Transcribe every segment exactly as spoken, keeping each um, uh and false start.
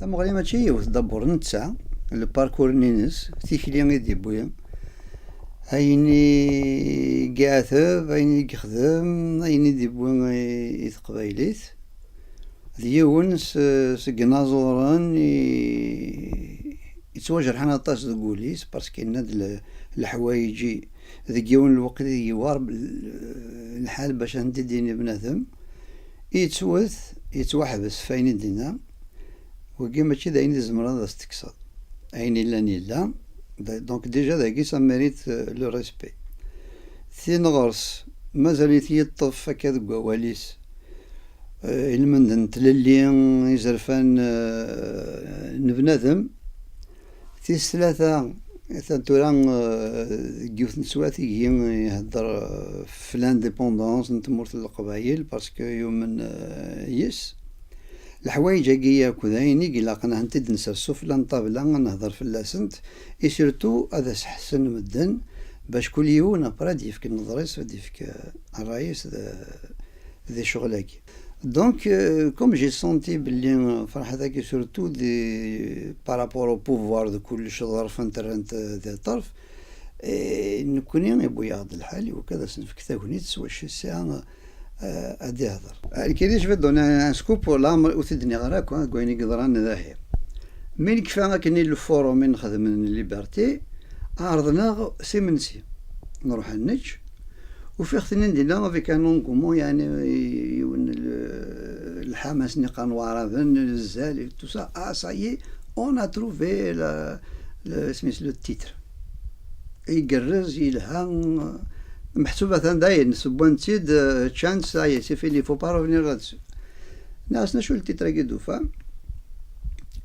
Tameɣri mačči yiwet, d'abord netta, le parcours-nni-ines, tikli i d-yewwi, ayen i yeɛteb, ayen i yexdem, ayen i d-yewwi i, i teqbaylit, d yiwen s-, seg inaẓuren i, yettwajerḥen aṭas deg wul-is, parce que yenna-d le-, leḥwayeǧ i deg yiwen lweqt i yewɛer lḥal bac ad tent-id-yini bnadem, yettwet, yettwaḥbes f ayen i d-yenna. Wagi mačči d ayen i tzemreḍ ad as-tekkseḍ. Ayen illan yella. Donc déjà dagi, ça mérite, euh, le respect. Tin ɣer-s, mazal-it yeṭṭef akka deg wawal-is, euh, ilmend n tlelli, izerfan, euh, n bnadem. Tis tlata, atan tura, euh, deg yiwet n teswiɛt ihi ihedder, euh, f l'indépendance n tmurt n Leqbayel, parce que yumen, euh, yes. Leḥwayeǧ-agi akk d ayen i ilaqen ad tent-id-nsers sufella n ṭṭabla, ad nehder fell-asent, et surtout ad as-ḥessen medden, bac kul yiwen après ad yefk nnḍer-is, ad yefk, euh, ṛṛay-is d, di ccɣel-agi. Donc, euh, comme j'ai senti belli, euh, Ferḥat-agi surtout di, par rapport au pouvoir d kullec ḍerfent rrant, euh, di ṭṭerf, eh, nekkni iwwi-yaɣ-d lḥal i wakka ad as-nefk tagnit s wacu yesɛa, euh, ad ihder. Euh, nekkini, je vais donner un scoop, leɛmer ur t-id-nniɣ ara akk, hein, deg wayen i yeḍran dahi. Mi nekfa akken i le forum i nxedmen Liberté, ɛerḍen-aɣ s imensi. Nruḥ ad nečč, ufiɣ-ten-in dinna avec un engouement, yeɛni, yiwen l-, lḥamas-nni qqaren waɛraben, le zèle et tout ça. Ah, ça y est, on a trouvé la, le, isem-is, le titre. Igerrez, yelha, meḥsub atan dayen, sewwan-tt-id, euh, ččan-tt, ça y est, c'est fini, faut pas revenir là-dessus. Nniɣ-asen acu le titre-agi d-ufam?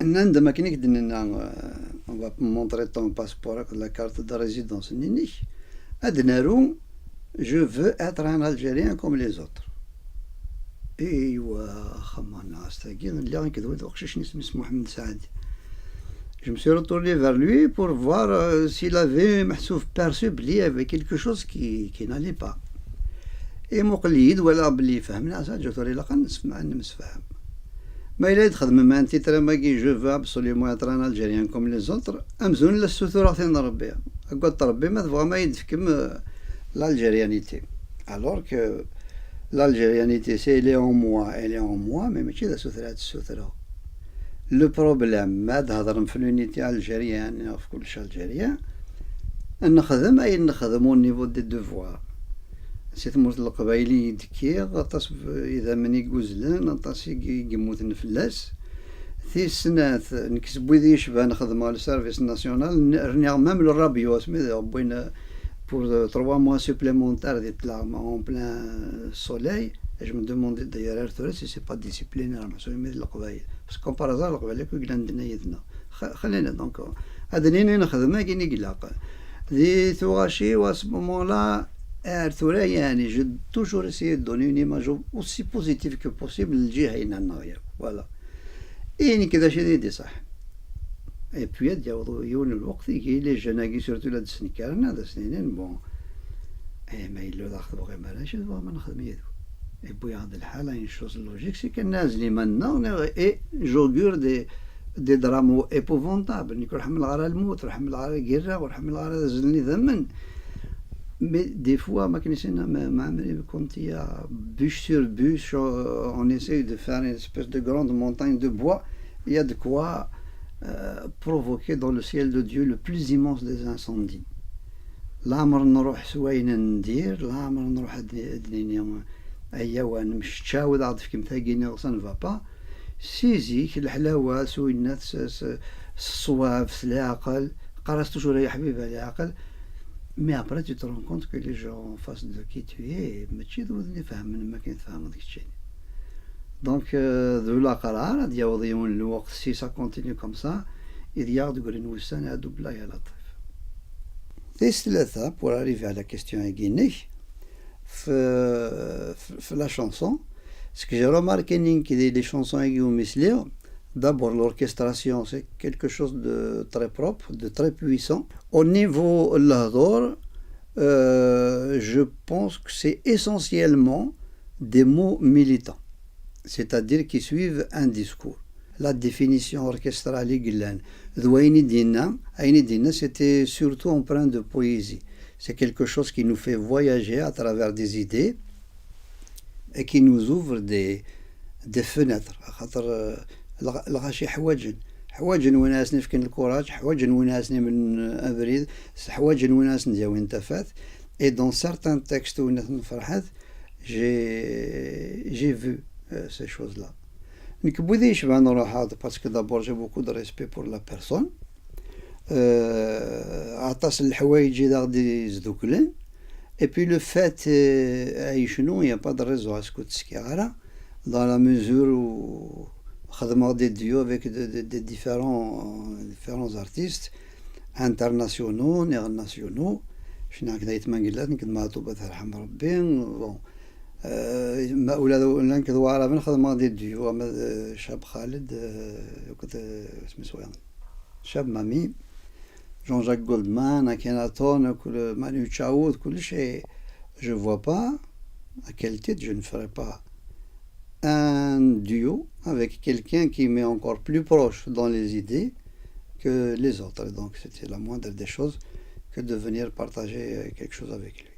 Nnan-d, am akken i k-d-nenna, euh, on va montrer ton passeport akked la carte de résidence-nni-inek, ad naru, je veux être un Algérien comme les autres. Aywa, xemmeɣ-as tagi, lliɣ nekk d wid uqcic-nni isem-is Mohamed Saad. Je me suis retourné vers lui pour voir, euh, s'il avait meḥsub perçu belli il y avait quelque chose qui, qui n'allait pas. Imuqel-iyi-d, walaɣ belli yefhem, nniɣ-as, aǧu tura ilaq ad nemsefham. Ma yella i txedmem un titre am wagi, je veux absolument être un Algérien comme les autres, amzun la ssutureɣ tin n Rebbi. Agad Rebbi, ma tebɣam ad yi-d-tefkem, euh, l'algérianité. Alors que l'algérianité, si elle est en moi, elle est en moi, mais mačči d asuter ad tt-ssutreɣ. Le problème, ma ad hedrem f l'unité algérienne, ɣef kullec algérien, nexdem ayen nexdem au niveau des devoirs. Si tmurt n Leqbayel i d-kkiɣ, aṭas n idammen i yuzzlen, aṭas i y-, i yemmuten fell-as. Tis snat, nekk seg wid yecban xedmeɣ le service national, n-, rniɣ même le radio, asmi d wwin, euh, pour, euh, trois mois supplémentaires di ṭṭlam en plein soleil. Je me demande d'ailleurs ar tura si c'est pas disciplinaire, meḥsub imi d Leqbayel. Parce que comme par hasard, Leqbayel akk i yellan dinna yid-neɣ. Xa-, xlina, donc, ad nini nexdem akken i ilaq. Di tuɣaci, à ce moment-là, ar tura, yeɛni, j'ai toujours essayé de donner une image aussi positive que possible n lǧiha-ina-nneɣ yakk. Voilà. I nekk d acu i d-iṣaḥ. Et puis ad d-yaweḍ yiwen n lweqt, igi les jeunes-agi surtout la d-snekkaren, ad as-ninin, bon, eh, ma yella ur aɣ-tebɣim ara, acu tebɣam ad nexdem yid-wen? Yewwi-aɣ-d lḥal à une chose logique, c'est que nazzel iman-nneɣ, neɣ, et j'augure des, des drames épouvantables. Nekk ur ḥemmleɣ ara lmut, ur ḥemmleɣ ara girra, ur ḥemmleɣ ara ad zlen idammen. Mais des fois, ma akken i s-yenna Ma-, Maɛmri, quand il y a bûche sur bûche, euh, on essaye de faire une espèce de grande montagne de bois, il y a de quoi, euh, provoquer dans le ciel de Dieu le plus immense des incendies. Laɛmer nruḥ s wayen n dir, laɛmer nruḥ ad, ad nini, ay awa, nemceččaw, ad aɣ-d-tefkem tagi-nni, ça ne va pas. Si zik, leḥlawa, s uyennat, s, s, s ṣṣwab, s leɛqel, qqar-as toujours ay aḥbib a leɛqel. Mais après, tu te rends compte que les gens en face de qui tu es, mačči d widen ifehmen am akken tfehmeḍ keččini. Donc, euh, d ulaqrar, ad yaweḍ yiwen n lweqt, si ça continue comme ça, i d yaɣ deg rin wussan, ad ubla ya laṭif. Tis tlata, pour arriver à la question-agi-inek, f, f, f la chanson, ce que j'ai remarqué, nekk, di les chansons-agi umi sliɣ, d'abord l'orchestration, c'est quelque chose de très propre, de très puissant. Au niveau lehdur, euh, je pense que c'est essentiellement des mots militants, c'est-à-dire qui suivent un discours. la définition orchestrale i yellan d wayen i d-yenna, ayen i d-yenna, c'était surtout empreint de poésie. C'est quelque chose qui nous fait voyager à travers des idées et qui nous ouvre des, des fenêtres. Axaṭer, euh, lɣ- lɣaci ḥwaǧen, ḥwaǧen win ara sen-ifken lkuraǧ, ḥwaǧen win ara sen-imlen abrid, ḥwaǧen win ara sen-d-yawin tafat. Et dans certains textes, Winat n Ferḥat, j'ai j'ai vu euh, ces choses-là. Nekk n wid i yecban ruḥeɣ, parce que d'abord j'ai beaucoup de respect pour la personne. Euh, aṭas n leḥwayeǧ i d aɣ-d-yesduklen. Et puis le fait euh, ay yecnu, il n'y a pas de raison à ce que ur t-skiɣ ara, dans la mesure où xedmeɣ des duos avec de, de, de différents, différents artistes internationaux, neɣ nationaux. Cniɣ-ak d ayt Mangellat, nekk d Maɛṭub, ad t-yerḥem Rebbi. Bon. Euh, ma ula d ula nekk d Waɛraben xedmeɣ des duos, ama d euh, Chab Khaled, euh, akked euh, isem-is wayeḍ, Chab Mami, Jean-Jacques Goldman, Akhenaton, Manu Chao, d kullec. Je vois pas à quel titre je ne ferai pas un duo avec quelqu'un qui m'est encore plus proche dans les idées que les autres. Et donc c'était la moindre des choses que de venir partager quelque chose avec lui.